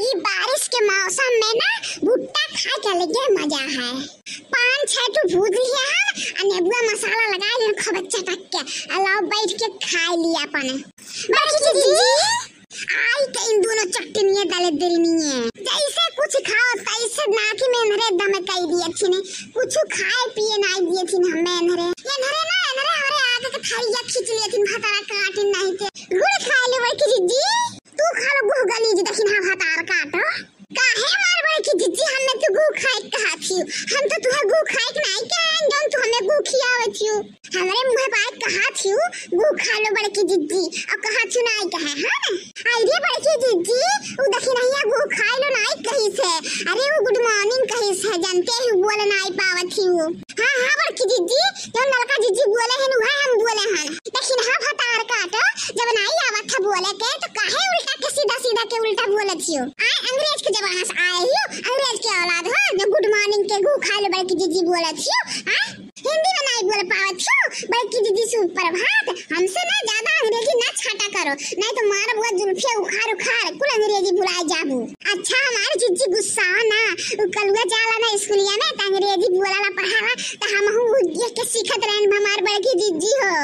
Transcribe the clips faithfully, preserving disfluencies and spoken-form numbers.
ई बारिश के मौसम में ना भुट्टा खाए के अलगे मजा है। पाँच छह ठो भूज लिया है, आ नेबुआ मसाला लगा लिया खूब चटक के, आ लाओ बैठ के खाए लिया अपन। बड़की जीजी, आई के इन दोनों चट्टनिए दले दिलनिए, जैसे कुछ खाओ तैसे नाकी में एनहरे दम कई दिए छिने, कुछ खाए पिए नाई दिए छिने हमें एनहरे। एनहरे ना, एनहरे हमरे आगे के थरिया खींच लिए छिने, भतार काटिन नाई के। गुड़ खाए ले बड़की जीजी, तू खा लो गुह गली जी, दखिन हाँ भतार काटो। काहे हमार बड़की जीजी हमें तू गुह खाए के कहा थियू? हम तो तुहे गुह खाए के नाई कहे, जौन तू हमें गुह खियावे थियू। हमरे मुँहे पाए कहा थियू, गुह खा लो बड़की जीजी, और कहा थियू नाई कहे, हाँ ना? आई रे बड़की जीजी, उ दखिनहिया गुह खाए लो नाई कही से। अरे उ good morning कही से, जानते ही बोल नाई पावत ही उ। हाँ, हाँ बड़की जीजी, जौन ललका जीजी बोले हन, उहे हम बोले हन। लेकिन हाँ भतार काटो, जब नाई आवत है बोले के, तो काहे उल्टा के सीधा सीधा के उल्टा बोलत हियो? आय, अंग्रेज के जमाना से आए हियो, अंग्रेज के औलाद हो, जो good morning के गुह खा लो बड़की जीजी बोलत हियो, आय? हिंदी में नाई बोल पावत हियो, बड़की जीजी सुप्रभात, हमसे ना ज्यादा अंग्रेजी ना छाटा करो, नाई तो मारब हुआ जुल्फिया उखाड़ उखाड़, कुल अंग्रेजी भुलाए जाबू। अच्छा, हमार जीजी गुस्सा ना, उ कलुआ जाला ना स्कूलिया में, त अंग्रेजी बोलाला पढ़ाला, त हमहू उ देख के सीखत रहन, हमार बड़की जीजी हो।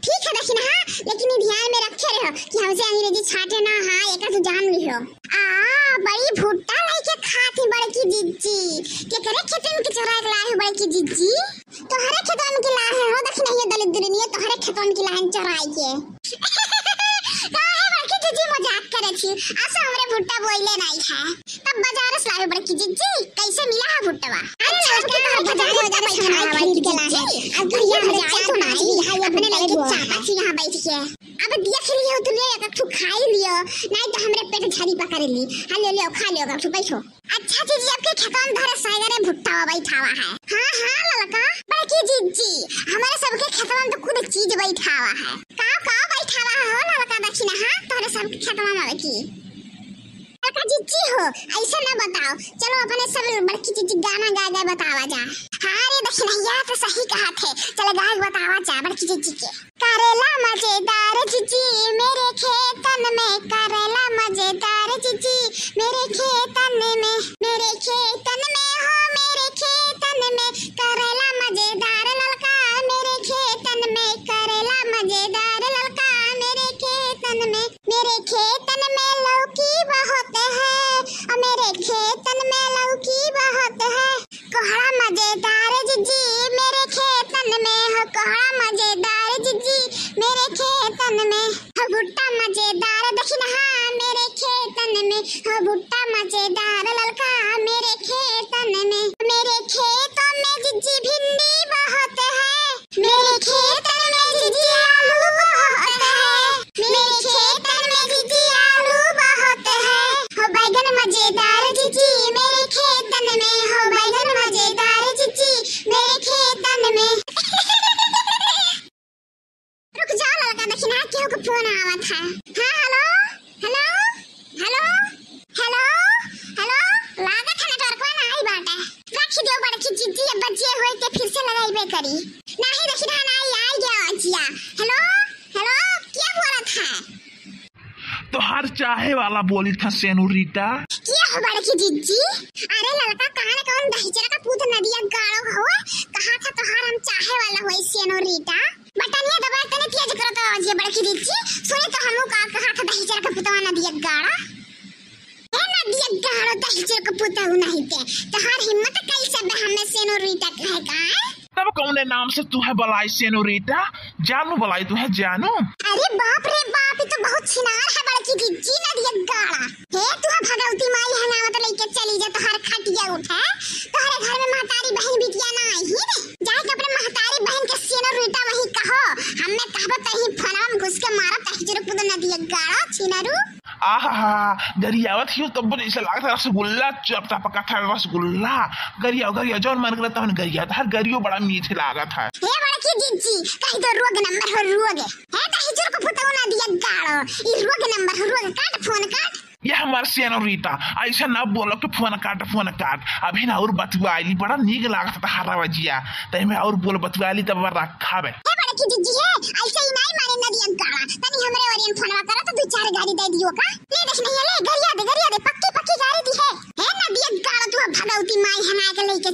ठीक है, दखिन हाँ, लेकिन ई ध्यान में रखे रहो कि हमसे अंग्रेजी छाटे ना, हाँ, एका तू जान लिहो। आ, बड़ी भुट्टा लइके खात ही बड़की जीजी। केकरे खेतन के चोराए के लाए हो बड़की जीजी? तोहरे खेतन के लाए हो, दखिनहिया दलित दुल्हनिया, तोहरे खेतन के लाए चोराए के। काहे बड़की जीजी मजाक करे छी? असो हमरे भुट्टा बोइले नाई है। तब बाजार से लाए हो बड़की जीजी, कैसे मिला है भुट्टवा? अरे अच्छा, लड़का, तोहरे बाजार, बाजार से भुट्टा खरीद के लाए है। अब भैया, भैया, भैया, तो नाई, अपने लड़के चापा छी यहाँ बैठ के। अब देख लियो, तू ले, एक ठो खाई लियो, नाई तो हमरे पेट झड़ी पकड़ ली। हाँ, ले लियो, खा लियो, अब तू बैठो। अच्छा जीजी, आपके खेतवा में धरे सैगरे भुट्टा बैठावा है। हाँ, हाँ, ललका, बड़की जीजी, हमारे सबके खेतवा में तो कुल चीज बैठावा है। का, का बैठावा है हो ललका दखिना, हाँ, तोहरे सबके खेतवा में की? ललका जीजी हो, ऐसे ना बताओ, चलो अपने सब बड़की जीजी गाना गा गा बतावा जा। हाँ रे दखिनहिया तो सही कहा थे, चलो गा के बतावा जा बड़की जीजी के। करेला मजेदार जीजी मेरे खेतन में, करेला मजेदार जीजी मेरे खेतन में, मेरे खेतन में हो, मेरे खेतन में, करेला मजेदार ललका मेरे खेतन में, करेला मजेदार ललका मेरे खेतन में, मेरे खेतन में लौकी बहुत है, और मेरे खेतन में लौकी बहुत है। कोहड़ा मजेदार जीजी मेरे खेतन में हो, कोहड़ा मजेदार जीजी मेरे खेतन में हो, भुट्टा मजेदार दखिनहा मेरे खेतन में हो, भुट्टा मजेदार ललका मेरे खेतन में। मेरे खेतों में जीजी भिंडी बहुत है, मेरे खेतन में जीजी आलू बहुत है, मेरे खेतन में जीजी आलू बहुत है, हो बैगन मजेदार जीजी मेरे खेतन में, हो बैगन मजेदार जीजी मेरे खेतन में। रुक जाओ ललका, दखिनहा केहू के फोन आवत है। हाँ, हेलो, हेलो, हेलो, हेलो, हेलो, लागत है नेटवर्कवा नाई बाटे। रख दियो बड़की जीजी, अब बजे होई के फिर से लगाइबे करी। नाही दखिनहा नाई आई गया आजिया। हेलो, हेलो, क्या बोलत है? तोहार चाहे वाला बोली था सेनोरिटा। क्या हो बड़की जीजी? अरे ललका, कान कौन दहिजरा का पूत नदिया गाड़ो हो? कहा था तोहार हम चाहे वाला होई सेनोरिटा। बटनिया दबा तने तेज करो तो आवाज ये बड़की जीजी। सुने तो हमू का कहा था दहिजरा का पुतवा नदिया गाड़ा। ए नदिया गाड़ो दहिजरा का पुतवा नहीं ते। तोहार हिम्मत कैसे बे हमें सेनोरिटा कहे का है? तब कौने नाम से तुहे बलाई सेनोरिटा? जानू बलाई तुहे जानू। अरे बाप रे बाप, ई तो बहुत छिनार है बड़की जीजी नदिया गाड़ा। हे तुहे भगवती माई हंगावत लइके चली जा, तोहार खटिया उठे। तोहरे घर में महतारी बहन बिटिया ना आई रे। जाए के अपने महतारी बहन के सेनोरिटा वही कहो। हमें कहबो तही फोनवा में घुस के मारब तही जुरु पुद नदिया गाड़ा छिनारू। आहा, गरियावत हियो तब जैसे लागत है रसगुल्ला, चप टपका था रसगुल्ला। गरियाओ, गरियाओ, जौन मन करता है गरियाओ, तोहार गरियो बड़ा मीठ लागत है। हे बड़की जीजी, कही तो रोग नंबर हो रोग। हे दही चुरक पुतौ नदिया गाड़ो, ई रोग नंबर हो रोग, काट फोन काट। ये हमार सेनोरिटा, ऐसा ना बोलो कि फोन काट, फोन काट। अभी ना और बतुआ आइली, बड़ा नीक लागत था हरा बजिया। तई में और बोल बतुआ आइली तब रखा बे। हे बड़की जीजी हे, ऐसे ही नाई मारे नदिया गाड़ा। तनी हमरे ओरियन फोनवा करा तो दू चार गाड़ी दे दियो का। ले देख नहीं ले, गरिया दे, गरिया दे, पक्की पक्की।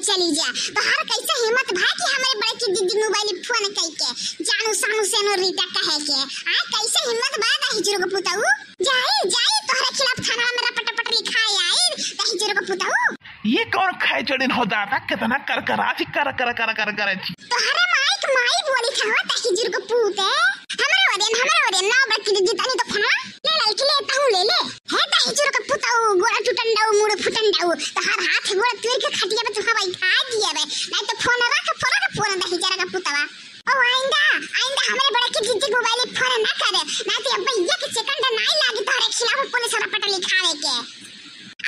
चली जा। तोहर कैसे हिम्मत भा कि हमरे बड़की दीदी मोबाइल फोन कइके जानू सानू सेनो रीटा कहे के? आ, कैसे हिम्मत बा दहिजरू के पुतऊ? जाई, जाई, तोहरे खिलाफ थाना में रपट रपट लिखाए आई दहिजरू के पुतऊ। ये कौन खाए चढ़िन हो दादा, कितना कर कर आज कर कर कर कर कर छी। तोहरे माई के माई बोली था हो दहिजरू के पूते। हमरे ओरे, हमरे ओरे, ना बड़की दीदी तनी तो फोनवा ले ललकी ले, तहू ले ले। हे दहिजरू के पुतऊ, गोड़ टूटन डाऊ, मुड़ फुटन डाऊ, तोहर हाथ गोड़ तोड़ के खटिया पे चुका बैठा दिया बे, नहीं तो फोन रख, फोन रख, फोन दहिजरू के पुतवा। ओ आइंदा, आइंदा हमरे बड़की दीदी मोबाइल फोन ना करे, नहीं तो अब एक सेकंड नाई लागी तोहरे खिलाफ पुलिस रपट लिखावे के।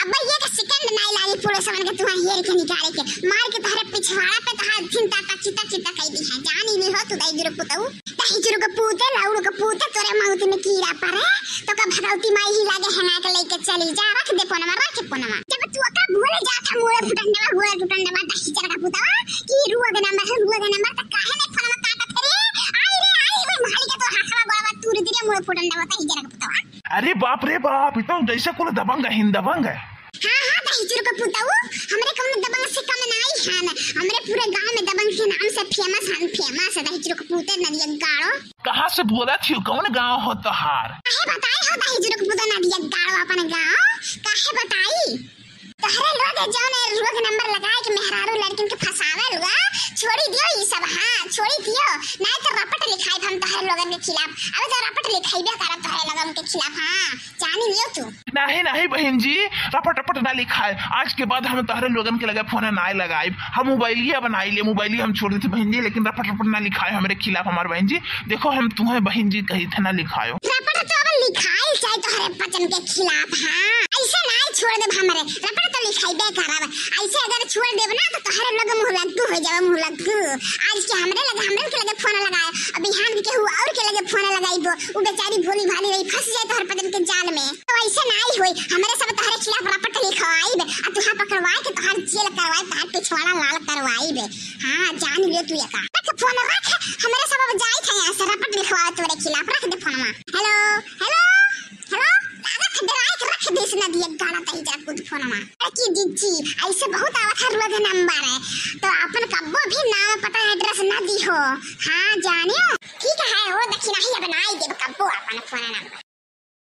अब एक सेकंड नाई लागी पुलिस वालन के तुहां हेर के निकाले के, मार के तोहरे पिछवाड़ा पे तोहार दिन ताता चिता चिता कई दी है, जानी नहीं हो तू दहिजरू के पुतऊ। दहिजरू के पूते, लौड़ू के पूते, तोरे मौत में कीड़ा पड़े, तो का भगवती माई ही लागे हंगा के लेके चली जा, रख दे फोनवा, रख दे फोनवा। जब तू ओका भूल जात है, मुड़े फुटंडवा, मुड़े फुटंडवा, दहिजरू के पुतवा, कि रोग नंबर है, रोग नंबर, तो काहे नहीं फोनवा काटत है रे? आई रे, आई, ओए मालिक, तो हाथवा गोड़वा तूर दिले, मुड़े फुटंडवा, दहिजरू के पुतवा। अरे बाप रे बाप, ई तो जैसे कुल दबंग है, दबंग है। हाँ, हाँ, दहिजरू के पुतऊ, हमरे कौनो दबंग से कम नाई हन। हमरे पूरे गांव में दबंग के नाम से फेमस हन, फेमस है दहिजरू के पूते नदिया गाड़ो। कहाँ से बोलत हियो, कौन गांव हो तोहार? काहे बताई हो दहिजरू के पुतऊ नदिया गाड़ो अपन गांव, काहे बताई? तोहरे लोग जौन रोग नंबर लगाए के मेहरारू लड़किन के फंसावे लोग, छोड़ी दियो ई सब, हाँ, छोड़ी दियो, नहीं तो रपट लिखाई हम तोहरे लोगन के खिलाफ। अब तो रपट लिखाइबे करब तोहरे लोगन के खिलाफ, हाँ। जानी लियो तू। नाही, नाही बहिन जी, रपट रपट ना लिखाए। आज के बाद हम तोहरे लोगन के लगे फोन ना लगाइब। हम मोबाइलिया बनाई ले, मोबाइलिया हम छोड़ देते बहिन जी, लेकिन रपट रपट ना लिखाए हमरे खिलाफ हमार बहिन जी। देखो हम तुहें बहिन जी कही थे ना लिखायो। रपट तो अब लिखाई चाहे तोहरे बचन के खिलाफ, हाँ। ऐसे ना छोड़ देब हमरे, रपट तो लिखाइबे करब। ऐसे अगर छोड़ देब ना तो तोहरे लोग मुँह लग्गू हो जावे, मुँह लग्गू। आज के हमरे लगे, हमरे के लगे फोन लगाए, अब बिहान के केहू और के लगे फोन लगाइबो, उ बेचारी भोली भाली रही, फंस जाए तोहर बचन के जाल में। तो ऐसे नाई होई, हमरे सब तोहरे खिलाफ रपट लिखवाइब, आ तुहां पकड़वाए के तोहार जेल करवाइब, तोहार पिछवाड़ा लाल करवाइब। हाँ, जान लियो तू एका। रख फोन रख, हमरे सब अब जाई थे यहाँ से, रपट लिखवाए तोरे खिलाफ, रख दे फोनवा। हेलो, हेलो, हेलो, लागत है डराए के रख दे इसने दिए गाना तही जा कुछ फोनवा। रखी दीदी, ऐसे बहुत आवत है रोग नंबर है, तो अपन कब्बो भी नाम पता एड्रेस ना दी हो। हाँ, जानियो, ठीक है, वो दक्षिणा ही अब ना आई देब कब्बो अपन फोन नंबर।